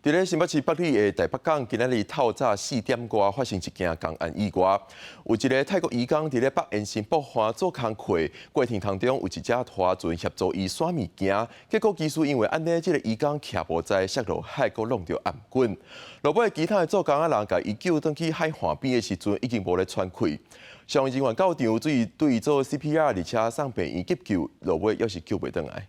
佇咧新北市北里的台北港，今仔日透早4點外發生一件工安意外，有一个泰國移工佇咧北延新駁岸做工課過程當中，有一隻拖船協助伊徙物件，結果技師因為按呢，這个移工徛無在摔落海，閣挵著頷頸。落尾其他的做工仔人共伊救轉去海岸邊的時陣，已經無咧喘氣。消防人員到場，對伊做 CPR，而且送病院急救，落尾猶是救袂轉來。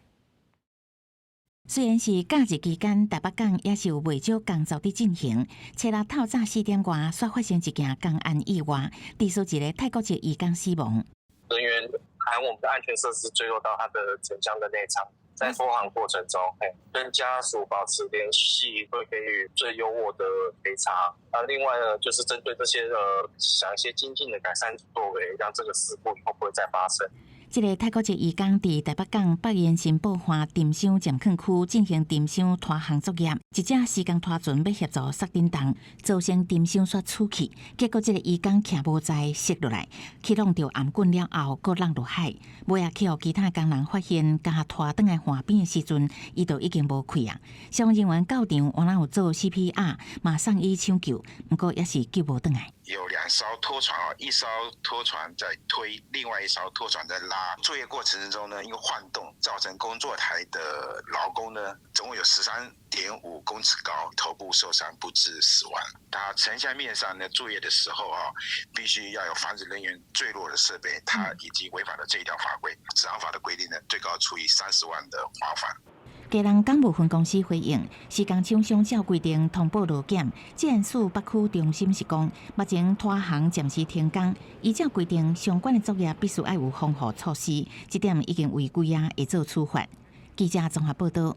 雖然是假日期間，台北港也是有袂少工作佇進行。初六透早4點外，煞發生一件工安意外，致使一个泰國籍移工死亡。人員含我們的安全設施墜落到他的沉箱的內艙，在拖航過程中，跟家屬保持聯繫，會給予最優渥的賠償。那另外呢，就是針對這些想一些精進的改善作為，讓這個事故以後不會再發生。這个泰國籍移工佇台北港北延新駁岸沉箱暫囥區進行沉箱拖航作業，一隻施工拖船欲協助索振動，造成沉箱煞出去，結果這个移工徛無在摔落來，去挵著頷頸了後，閣挵落海。尾仔去予其他工人發現，共拖轉來岸邊的時陣，伊就已經無氣啊。消防人員到場，原來有做 CPR，嘛送醫搶救，毋過也是救無轉來。有兩艘拖船啊，一艘拖船在推，另外一艘拖船在拉。作業過程中呢，因為晃動造成工作台的勞工呢，總共有13.5公尺高，頭部受傷不治死亡。他沉箱面上呢作業的時候啊，必須要有防止人員墜落的設備，他已經違反了這一條法規。職安法的規定呢，最高處以30萬的罰款。基隆港務分公司回應，施工廠商照規定通報勞檢，職安署北區中心是講，目前拖航暫時停工，依照規定，相關的作業必須愛有防護措施，這點已經違規啊，會做處罰。記者綜合報道。